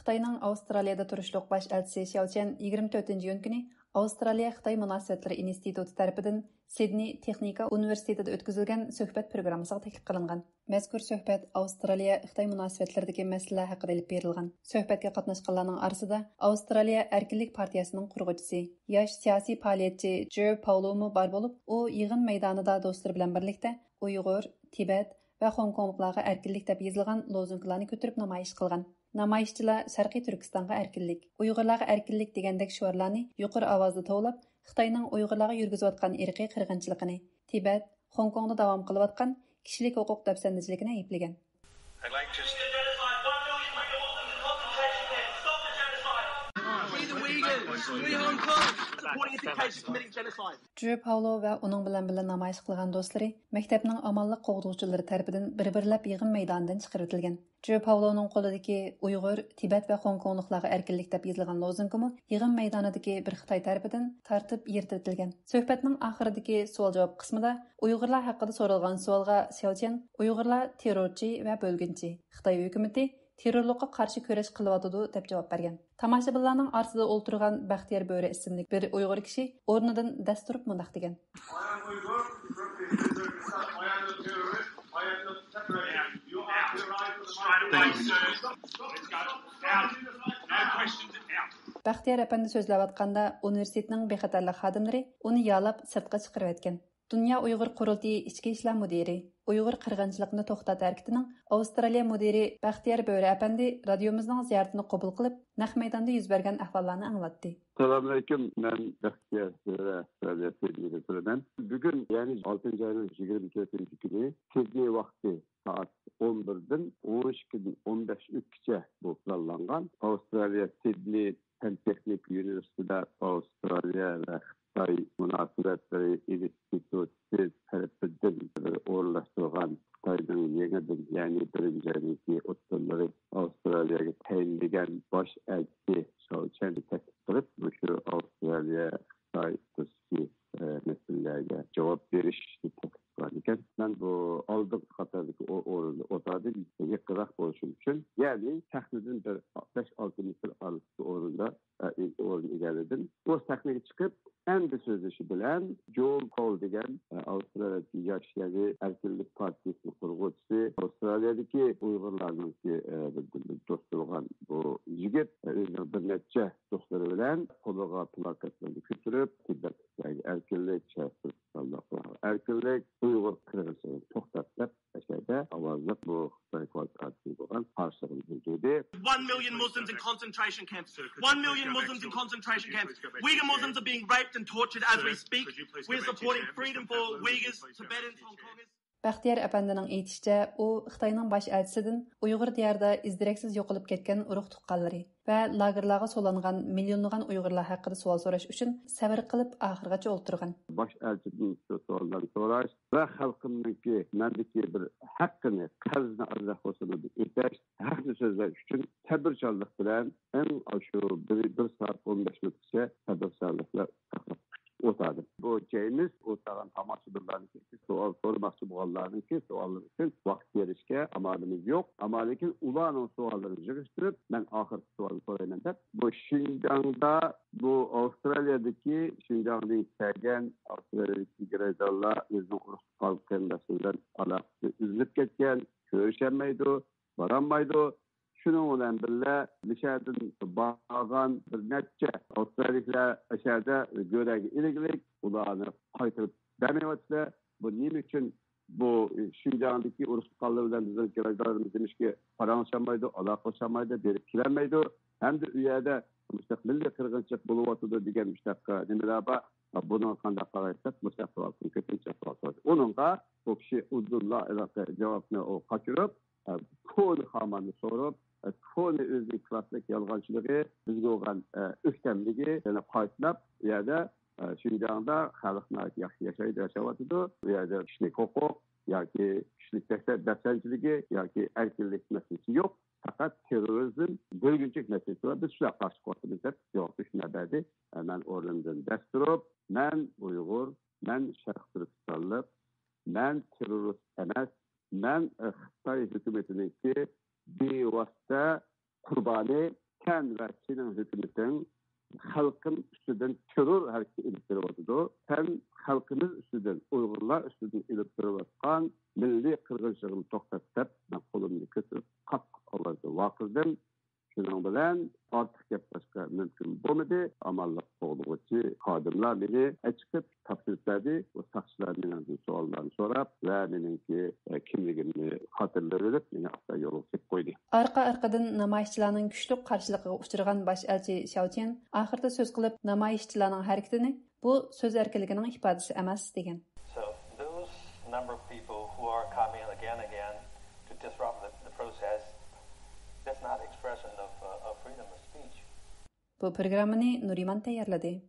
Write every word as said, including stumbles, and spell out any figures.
خىتاينىڭ ئاۋسترالىيەدە تۇرۇشلۇق باش ئەلچىسى شياۋ چيەن يىگىرمە تۆتىنچى ئىيۇن كۈنى ئاۋسترالىيە خىتاي مۇناسىۋەتلىرى ئىنستىتۇتى تەرىپىدىن سىدنېي تېخنىكا ئۇنىۋېرسىتېتىدا ئۆتكۈزۈلگەن سۆھبەت پروگراممىسىغا تەكلىپ قىلىنغان. مەزكۇر سۆھبەت ئاۋسترالىيە خىتاي مۇناسىۋەتلىرىدىكى مەسىلىلەر ھەققىدە ئېلىپ بېرىلغان. سۆھبەتكە قاتناشقانلارنىڭ ئارىسىدا ئاۋسترالىيە ئەركىنلىك پارتىيەسىنىڭ قۇرغۇچىسى، ياش سىياسىي پائالىيەتچى جېر پاۋلومۇ بار بولۇپ، ئۇ يىغىن مەيدانىدا دوستلىرى بىلەن بىرلىكتە ئۇيغۇر، تىبەت ۋە خوڭكوڭلۇقلارغا ئەركىنلىك دەپ يېزىلغان لوزۇنكىلارنى كۆتۈرۈپ نامايىش قىلغان. نامايىشچىلار شەرقىي تۈركىستانغا ئەركىنلىك، ئۇيغۇرلارغا ئەركىنلىك دېگەندەك شوئارلارنى يۇقىرى ئاۋازدا توۋلاپ، خىتاينىڭ ئۇيغۇرلارغا يۈرگۈزۈۋاتقان ئىرقىي قىرغىنچىلىقىنى، تىبەت، خوڭكوڭدا داۋام قىلىۋاتقان كىشىلىك ھوقۇق دەپسەندىچىلىكىنى ئەيىبلىگەن. Free the Uyghurs, free Hong Kong. Supporting its occasion committing genocide. جېر پاۋلو ۋە ئۇنىڭ بىلەن بىللە نامايىش قىلغان دوستلىرى مەكتەپنىڭ ئامانلىق قوغدىغۇچىلىرى تەرىپىدىن بىر-بىرلەپ يىغىن مەيدانىدىن چىقىرىۋېتىلگەن. جېر پاۋلونىڭ قولىدىكى ئۇيغۇر، تىبەت ۋە خوڭكوڭلۇقلارغا ئەركىنلىك دەپ يېزىلغان لوزۇنكىمۇ يىغىن مەيدانىدىكى بىر خىتاي تەرىپىدىن تارتىپ يىرتىۋېتىلگەن. سۆھبەتنىڭ ئاخىرىدىكى سوئال-جاۋاب قىسمىدا ئۇيغۇرلار ھەققىدە سورالغان سوئالغا سياۋچيەن، ئۇيغۇرلار تېررورچى ۋە بۆلگۈنچى، خىتاي ھۆكۈمىتى تېررورلۇققا قارشى كۈرەش قىلىۋاتىدۇ، دەپ جاۋاب بەرگەن. تاماشىبىنلارنىڭ ئارىسىدا ئولتۇرغان بەختىيار بۆرە ئىسىملىك بىر ئۇيغۇر كىشى ئورنىدىن دەس تۇرۇپ مۇنداق دېگەن. بەختىيار ئەپەندى سۆزلەۋاتقاندا، ئۇنىۋېرسىتېتنىڭ بىخەتەرلىك خادىملىرى ئۇنى يالاپ سىرتقا چىقىرىۋەتكەن. دۇنيا ئۇيغۇر قۇرۇلتىيى ئىچكى ئىشلار مۇدىرى، ئۇيغۇر قىرغىنچىلىقنى توختات ھەرىكىتىنىڭ ئاۋسترالىيە مۇدىرى بەختىيار بۆرە ئەپەندى رادىيومىزنىڭ زىيارىتىنى قوبۇل قىلىپ، نەق مەيداندا يۈز بەرگەن ئەھۋاللارنى ئاڭلاتتى. ئەسسالامۇئەلەيكۇم، مەن بەختىيار بۆرە، ئاۋسترالىيە سىدنېيدىن تۇرىمەن. بۈگۈن، يەنى ئالتىنچى ئاينىڭ يىگىرمە تۆتىنچى كۈنى سىدنېي ۋاقتى سائەت ئون بىردىن ئون ئىككىدىن ئون بەش ئۆتكىچە بۇ پىلانلانغان ئاۋسترالىيە سىدنېي پەن تېخنىكا ئۇنىۋېرسىتېتىدا ئاۋسترالىيە ۋە خىتاي مۇناسىۋەتلىرى ئىنستىتۇتى تەرىپىدىن ئورۇنلاشتۇرغان خىتاينىڭ يېڭىدىن، يەنى بىرىنچى ئاينىڭكى ئوتتۇرىلىرى ئاۋسترالىيەگە تەيىنلىگەن باش ئەلچىسى شاۋ چيەن تەكلىپ قىلىپ، مۇشۇ ئاۋسترالىيە خىتاي ئوتتۇرىسىدىكى، ئە، مەسىلىلەرگە جاۋاب بېرىشنى تەكلىپ قىلغان ئىكەن. مەن بۇ ئالدىنقى قاتاردىكى ئو-، ئورۇندا ئولتۇردۇم، يېقىنراق بولۇشۇم ئۈچۈن. يەنى سەھنىدىن بىر بەش-ئالتە مېتىر ئارىلىقتىكى ئورۇندا، ئە، ئورۇن ئىگىلىدىم. ئۇ سەھنىگە چىقىپ، ئەمدى سۆزلىشى بىلەن جون كول دېگەن، ئە، ئاۋسترالىيەدىكى ياش، يەنى ئەركىنلىك پارتىيىسىنىڭ قۇرغۇچىسى، ئاۋسترالىيەدىكى ئۇيغۇرلارنىڭكى، ئە، بىردىن بىر دوستى بولغان بۇ يىگىت، ئە، ئۆزىنىڭ بىر نەچچە دوستلىرى بىلەن قولىغا پلاكاتلارنى كۆتۈرۈپ، تىبەتلىكلەرگە ئەركىنلىك، شەرقىي تۈركىستانلىقلارغا ئەركىنلىك، ئۇيغۇر قىرغىنچىلىقىنى توختات دەپ، ئەشەدە ئاۋازلىق بۇ خىتاي كومپارتىيىسىگە بولغان قارشىلىقىنى بىلدۈردى. One million Muslims in concentration camps. One million Muslims in concentration camps. Uyghur Muslims are being raped and tortured as we speak. We are supporting freedom for Uyghurs, Tibetans, Hong Kongers. بەختىيار ئەپەندىنىڭ ئېيتىشىچە، ئۇ خىتاينىڭ باش ئەلچىسىدىن ئۇيغۇر دىيارىدا ئىز-دېرەكسىز يوقىلىپ كەتكەن ئۇرۇق-تۇغقانلىرى ۋە لاگېرلارغا سولانغان مىليونلىغان ئۇيغۇرلار ھەققىدە سوئال سوراش ئۈچۈن سەۋر قىلىپ ئاخىرغىچە ئولتۇرغان. باش ئەلچىدىن شۇ سوئاللارنى سوراش ۋە خەلقىمنىڭكى مەندىكى بىر ھەققىنى، قەرزنى ئازراق بولسىمۇ ئۆتەش، ھەقنى سۆزلەش ئۈچۈن سەۋرچانلىق بىلەن ئەڭ ئاشۇ بىر، بىر سائەت ئون بەش مىنۇتقىچە سەۋرچانلىق بىلەن ساقلاپ ئولتۇردۇم. بۇ جېيمىس ئولتۇرغان تاماشىبىنلارنىڭكى، سوئال سورىماقچى بولغانلارنىڭكى سوئاللىرى ئۈچۈن ۋاقىت بېرىشكە ئامالىمىز يوق. ئەمما لېكىن ئۇلارنىڭ سوئاللىرىنى يىغىشتۇرۇپ، مەن ئاخىرقى سوئالنى سورايمەن دەپ، بۇ شىنجاڭدا، بۇ ئاۋسترالىيەدىكى شىنجاڭدىن كەلگەن ئاۋسترالىيەدىكى گرەيدانلار ئۆزىنىڭ ئۇرۇق-تۇغقان قېرىنداشلىرى بىلەن ئالاقىسى ئۈزۈلۈپ كەتكەن، كۆرۈشەلمەيدۇ، بارالمايدۇ. شۇنىڭ بىلەن بىللە، مىشەدىن بارغان بىر نەچچە ئاۋسترالىيىلىكلەر ئەشەدە گۆرەگە ئىلگىلىك، ئۇلارنى قايتۇرۇپ بەرمەيۋاتىدۇ. بۇ نېمە ئۈچۈن؟ بۇ شىنجاڭدىكى ئۇرۇق-تۇغقانلار بىلەن بىزنىڭ گرەيدانلىرىمىز نېمىشقا پاراڭلىشالمايدۇ، ئالاقىلىشالمايدۇ، بېرىپ كېلەلمەيدۇ. ھەمدە ئۇ يەردە مۇشۇنداق مىللىي قىرغىنچىلىق بولۇۋاتىدۇ دېگەن مۇشۇنداق نېمىلەر بار. بۇنىڭغا قانداق قارايسىز؟ مۇشۇنداق سوئال، كۆپىنچە سوئال سورىدى. ئۇنىڭغا بۇ كىشى ئۇدۇللا ھېلىقى جاۋابنى ئۇ قاچۇرۇپ، كونا خاماننى سورۇپ، كونا ئۆزىنىڭ كلاسسىك يالغانچىلىقى، بىزگە بولغان ئۆكتەملىكى يەنە قايتىلاپ، ئۇ يەردە شىنجاڭدا خەلق ناھايىتى ياخشى ياشايدۇ، ياشاۋاتىدۇ. ئۇ يەردە كىشىلىك ھوقۇق ياكى كىشىلىك دەپسەندچىلىكى ياكى ئەركىنلىك مەسىلىسى يوق. پەقەت تېررورىزم، بۆلگۈنچىلىك مەسىلىسى بار. بىز شۇلارغا قارشى قويۇپمىز دەپ جاۋاب بېرىشنى بەردى. مەن ئورنۇمدىن دەس تۇرۇپ، مەن ئۇيغۇر، مەن شەرقىي تۈركىستانلىق، مەن تېررورىست ئەمەس، مەن، ئە، خىتاي ھۆكۈمىتىنىڭكى بىۋاسىتە قۇربانى، سەن ۋە سېنىڭ ھۆكۈمىتىڭ خەلقىم ئۈستىدىن تېررور ھەرىكىتى ئېلىپ بېرىۋاتىدۇ. سەن خەلقىمىز ئۈستىدىن، ئۇيغۇرلار ئۈستىدىن ئېلىپ بېرىۋاتقان مىللىي قىرغىنچىلىقنى توختات دەپ، مەن قولۇمنى كۆتۈرۈپ قاتتىق ئاۋازدا ۋارقىرىدىم. شۇنىڭ بىلەن ئارتۇق گەپ قىلىشقا مۇمكىن بولمىدى. ئامانلىق قوغدىغۇچى خادىملار مېنى ئەچىقىپ تاپشۇرۇپ بەردى. بۇ ساقچىلار مېنىڭدىن سوئاللارنى سوراپ ۋە مېنىڭكى، ئە، كىملىكىمنى خاتىرىلەۋېلىپ، مېنى ئاستا يولغا سېلىپ قويدى. ئارقا ئارقىدىن نامايىشچىلارنىڭ كۈچلۈك قارشىلىقىغا ئۇچرىغان باش ئەلچى شياۋچيەن ئاخىرىدا سۆز قىلىپ، نامايىشچىلارنىڭ ھەرىكىتىنى بۇ سۆز ئەركىنلىكىنىڭ ئىپادىسى ئەمەس، دېگەن. So those number of people who are coming again and again to disrupt the, the process, that's not expression of, uh, of freedom of speech. بۇ پروگراممىنى نۇرىمان تەييارلىدى.